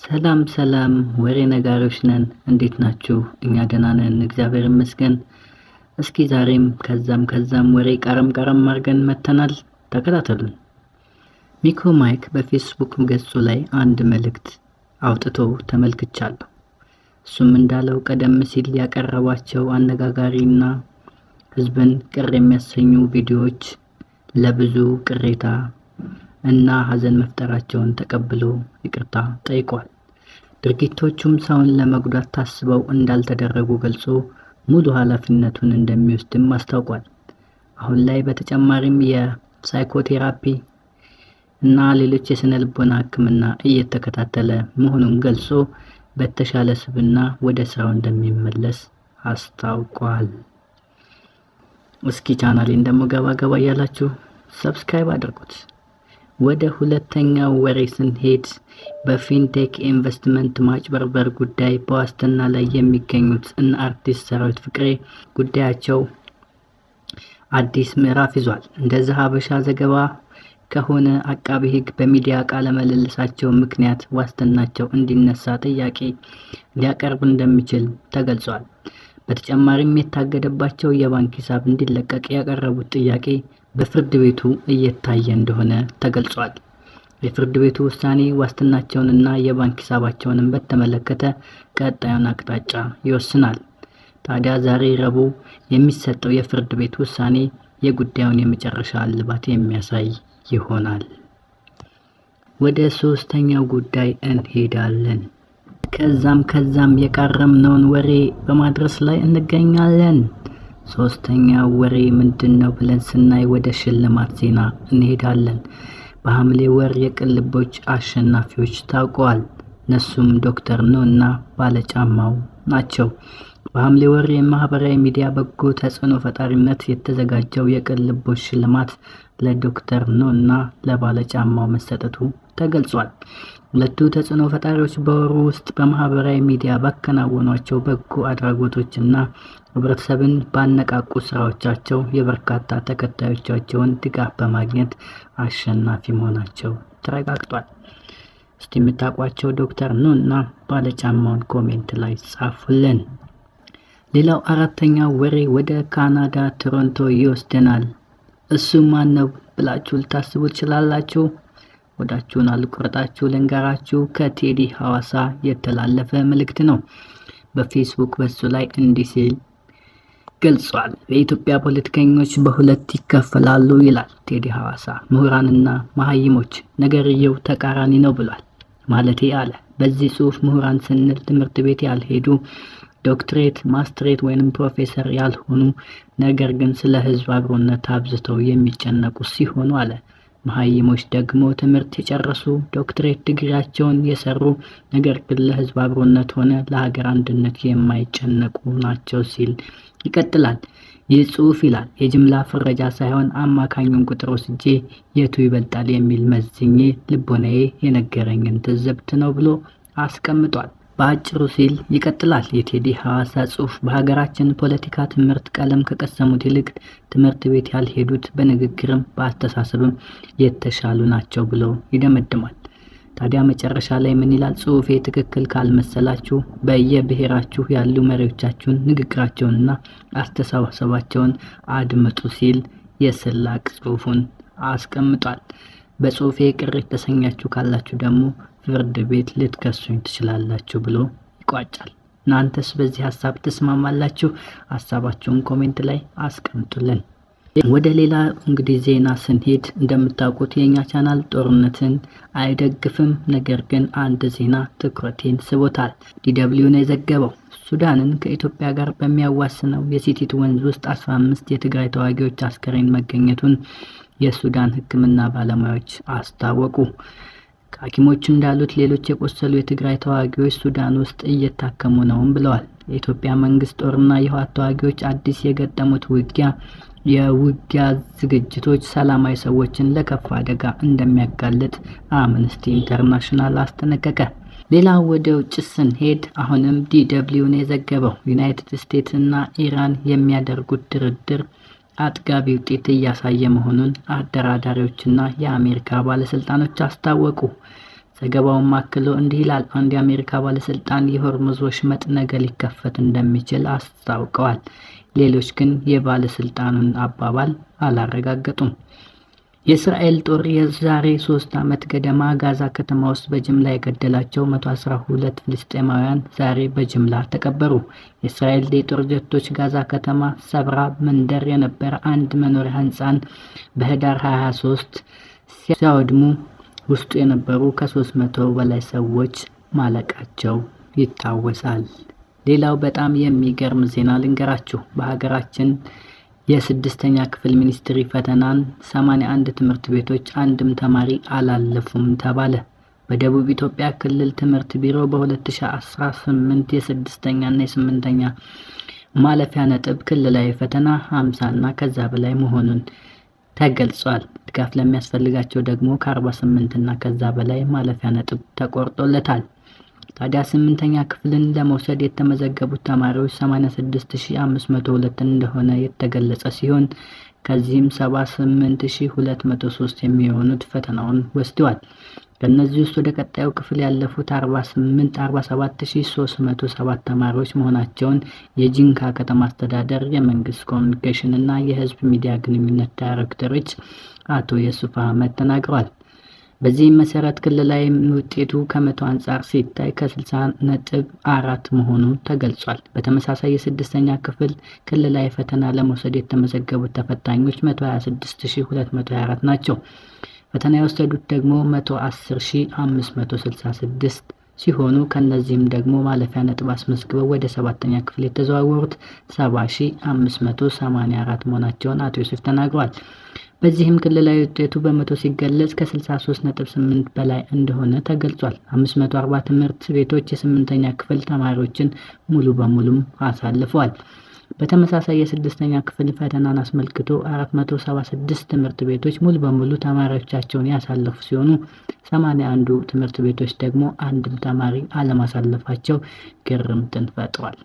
ሰላም ሰላም፣ ወሬ ነጋሪዎች ነን። እንዴት ናችሁ? እኛ ደህና ነን፣ እግዚአብሔር ይመስገን። እስኪ ዛሬም ከዛም ከዛም ወሬ ቀረም ቀረም አድርገን መተናል። ተከታተሉን። ሚኮ ማይክ በፌስቡክ ገጹ ላይ አንድ መልእክት አውጥቶ ተመልክቻለሁ። እሱም እንዳለው ቀደም ሲል ያቀረባቸው አነጋጋሪና ሕዝብን ቅር የሚያሰኙ ቪዲዮዎች ለብዙ ቅሬታ እና ሐዘን መፍጠራቸውን ተቀብሎ ይቅርታ ጠይቋል። ድርጊቶቹም ሰውን ለመጉዳት ታስበው እንዳልተደረጉ ገልጾ ሙሉ ኃላፊነቱን እንደሚወስድም አስታውቋል። አሁን ላይ በተጨማሪም የሳይኮቴራፒ እና ሌሎች የስነ ልቦና ሕክምና እየተከታተለ መሆኑን ገልጾ በተሻለ ስብዕና ወደ ስራው እንደሚመለስ አስታውቋል። እስኪ ቻናሌን ደግሞ ገባ ገባ እያላችሁ subscribe አድርጉት። ወደ ሁለተኛው ወሬ ስንሄድ በፊንቴክ ኢንቨስትመንት ማጭበርበር ጉዳይ በዋስትና ላይ የሚገኙት እነ አርቲስት ሰራዊት ፍቅሬ ጉዳያቸው አዲስ ምዕራፍ ይዟል። እንደ ዘሀበሻ ዘገባ ከሆነ አቃቢ ሕግ በሚዲያ ቃለ ምልልሳቸው ምክንያት ዋስትናቸው እንዲነሳ ጥያቄ ሊያቀርብ እንደሚችል ተገልጿል። በተጨማሪም የታገደባቸው የባንክ ሂሳብ እንዲለቀቅ ያቀረቡት ጥያቄ በፍርድ ቤቱ እየታየ እንደሆነ ተገልጿል። የፍርድ ቤቱ ውሳኔ ዋስትናቸውንና የባንክ ሂሳባቸውንም በተመለከተ ቀጣዩን አቅጣጫ ይወስናል። ታዲያ ዛሬ ረቡዕ የሚሰጠው የፍርድ ቤት ውሳኔ የጉዳዩን የመጨረሻ እልባት የሚያሳይ ይሆናል። ወደ ሶስተኛው ጉዳይ እንሄዳለን። ከዛም ከዛም የቃረምነውን ወሬ በማድረስ ላይ እንገኛለን። ሶስተኛው ወሬ ምንድን ነው ብለን ስናይ ወደ ሽልማት ዜና እንሄዳለን። በሐምሌ ወር የቅን ልቦች አሸናፊዎች ታውቀዋል። እነሱም ዶክተር ኖ እና ባለጫማው ናቸው። በሐምሌ ወር የማህበራዊ ሚዲያ በጎ ተጽዕኖ ፈጣሪነት የተዘጋጀው የቅን ልቦች ሽልማት ለዶክተር ኖ እና ለባለጫማው መሰጠቱ ተገልጿል። ሁለቱ ተጽዕኖ ፈጣሪዎች በወሩ ውስጥ በማህበራዊ ሚዲያ ባከናወኗቸው በጎ አድራጎቶችና ህብረተሰብን ባነቃቁ ስራዎቻቸው የበርካታ ተከታዮቻቸውን ድጋፍ በማግኘት አሸናፊ መሆናቸው ተረጋግጧል። እስቲ የምታውቋቸው ዶክተር ኖ እና ባለጫማውን comment ላይ ጻፉልን። ሌላው አራተኛው ወሬ ወደ ካናዳ ቶሮንቶ ይወስደናል። እሱ ማን ነው ብላችሁ ልታስቡ ትችላላችሁ። ወዳችሁን አልቆረጣችሁ ልንገራችሁ። ከቴዲ ሐዋሳ የተላለፈ መልእክት ነው። በፌስቡክ በሱ ላይ እንዲህ ሲል ገልጿል። የኢትዮጵያ ፖለቲከኞች በሁለት ይከፈላሉ ይላል ቴዲ ሐዋሳ። ምሁራንና መሀይሞች። ነገርየው ተቃራኒ ነው ብሏል። ማለቴ አለ በዚህ ጽሁፍ ምሁራን ስንል ትምህርት ቤት ያልሄዱ፣ ዶክትሬት፣ ማስትሬት ወይንም ፕሮፌሰር ያልሆኑ ነገር ግን ስለ ህዝብ አብሮነት አብዝተው የሚጨነቁ ሲሆኑ አለ። መሀይሞች ደግሞ ትምህርት የጨረሱ፣ ዶክትሬት ዲግሪያቸውን የሰሩ ነገር ግን ለህዝብ አብሮነት ሆነ ለሀገር አንድነት የማይጨነቁ ናቸው ሲል ይቀጥላል። ይህ ጽሁፍ ይላል የጅምላ ፍረጃ ሳይሆን አማካኙን ቁጥር ወስጄ የቱ ይበልጣል የሚል መዝኜ ልቦናዬ የነገረኝን ትዝብት ነው ብሎ አስቀምጧል። በአጭሩ ሲል ይቀጥላል የቴዲ ሐዋሳ ጽሁፍ። በሀገራችን ፖለቲካ ትምህርት ቀለም ከቀሰሙት ይልቅ ትምህርት ቤት ያልሄዱት በንግግርም በአስተሳሰብም የተሻሉ ናቸው ብሎ ይደመድማል። ታዲያ መጨረሻ ላይ ምን ይላል? ጽሁፌ ትክክል ካልመሰላችሁ በየብሔራችሁ ያሉ መሪዎቻችሁን ንግግራቸውንና አስተሳሰባቸውን አድምጡ ሲል የስላቅ ጽሁፉን አስቀምጧል። በጽሁፌ ቅር የተሰኛችሁ ካላችሁ ደግሞ ፍርድ ቤት ልትከሱኝ ትችላላችሁ ብሎ ይቋጫል። እናንተስ በዚህ ሀሳብ ትስማማላችሁ? ሀሳባችሁን comment ላይ አስቀምጡልን። ወደ ሌላ እንግዲህ ዜና ስንሄድ እንደምታውቁት የኛ ቻናል ጦርነትን አይደግፍም። ነገር ግን አንድ ዜና ትኩረቴን ስቦታል። ዲደብሊው ነው የዘገበው። ሱዳንን ከኢትዮጵያ ጋር በሚያዋስነው የሴቲት ወንዝ ውስጥ 15 የትግራይ ተዋጊዎች አስከሬን መገኘቱን የሱዳን ሕክምና ባለሙያዎች አስታወቁ። ሐኪሞች እንዳሉት ሌሎች የቆሰሉ የትግራይ ተዋጊዎች ሱዳን ውስጥ እየታከሙ ነውም ብለዋል። የኢትዮጵያ መንግስት ጦርና የህወሓት ተዋጊዎች አዲስ የገጠሙት ውጊያ የውጊያ ዝግጅቶች ሰላማዊ ሰዎችን ለከፋ አደጋ እንደሚያጋልጥ አምነስቲ ኢንተርናሽናል አስጠነቀቀ። ሌላው ወደ ውጭ ስንሄድ አሁንም ዲደብሊው ነው የዘገበው። ዩናይትድ ስቴትስ እና ኢራን የሚያደርጉት ድርድር አጥጋቢ ውጤት እያሳየ መሆኑን አደራዳሪዎችና የአሜሪካ ባለስልጣኖች አስታወቁ። ዘገባውን አክሎ እንዲህ ይላል። አንድ የአሜሪካ ባለስልጣን የሆርሙዝ ወሽመጥ ነገ ሊከፈት እንደሚችል አስታውቀዋል። ሌሎች ግን የባለስልጣኑን አባባል አላረጋገጡም። የእስራኤል ጦር የዛሬ 3 ዓመት ገደማ ጋዛ ከተማ ውስጥ በጅምላ የገደላቸው 112 ፍልስጤማውያን ዛሬ በጅምላ ተቀበሩ። የእስራኤል የጦር ጀቶች ጋዛ ከተማ ሰብራ መንደር የነበረ አንድ መኖሪያ ህንፃን በህዳር 23 ሲያወድሙ ውስጡ የነበሩ ከ300 በላይ ሰዎች ማለቃቸው ይታወሳል። ሌላው በጣም የሚገርም ዜና ልንገራችሁ። በሀገራችን የስድስተኛ ክፍል ሚኒስትሪ ፈተናን 81 ትምህርት ቤቶች አንድም ተማሪ አላለፉም ተባለ። በደቡብ ኢትዮጵያ ክልል ትምህርት ቢሮ በ2018 የስድስተኛና የስምንተኛ ማለፊያ ነጥብ ክልላዊ ፈተና 50 እና ከዛ በላይ መሆኑን ተገልጿል። ድጋፍ ለሚያስፈልጋቸው ደግሞ ከ48 እና ከዛ በላይ ማለፊያ ነጥብ ተቆርጦለታል። ታዲያ ስምንተኛ ክፍልን ለመውሰድ የተመዘገቡት ተማሪዎች 86502 እንደሆነ የተገለጸ ሲሆን፣ ከዚህም 78203 የሚሆኑት ፈተናውን ወስደዋል። ከእነዚህ ውስጥ ወደ ቀጣዩ ክፍል ያለፉት 48 47307 ተማሪዎች መሆናቸውን የጂንካ ከተማ አስተዳደር የመንግስት ኮሚኒኬሽን እና የህዝብ ሚዲያ ግንኙነት ዳይሬክተሮች አቶ የሱፍ አህመድ ተናግረዋል። በዚህም መሰረት ክልላዊ ውጤቱ ከ100 አንጻር ሲታይ ከ60.4 መሆኑ ተገልጿል። በተመሳሳይ የስድስተኛ ክፍል ክልላዊ ፈተና ለመውሰድ የተመዘገቡት ተፈታኞች 126224 ናቸው። ፈተና የወሰዱት ደግሞ 110566 ሲሆኑ፣ ከእነዚህም ደግሞ ማለፊያ ነጥብ አስመዝግበው ወደ ሰባተኛ ክፍል የተዘዋወሩት 70584 መሆናቸውን አቶ ዮሴፍ ተናግረዋል። በዚህም ክልላዊ ውጤቱ በመቶ ሲገለጽ ከ63.8 በላይ እንደሆነ ተገልጿል። 540 ትምህርት ቤቶች የስምንተኛ ክፍል ተማሪዎችን ሙሉ በሙሉም አሳልፈዋል። በተመሳሳይ የስድስተኛ ክፍል ፈተናን አስመልክቶ 476 ትምህርት ቤቶች ሙሉ በሙሉ ተማሪዎቻቸውን ያሳለፉ ሲሆኑ፣ 81ዱ ትምህርት ቤቶች ደግሞ አንድም ተማሪ አለማሳለፋቸው ግርምትን ፈጥሯል።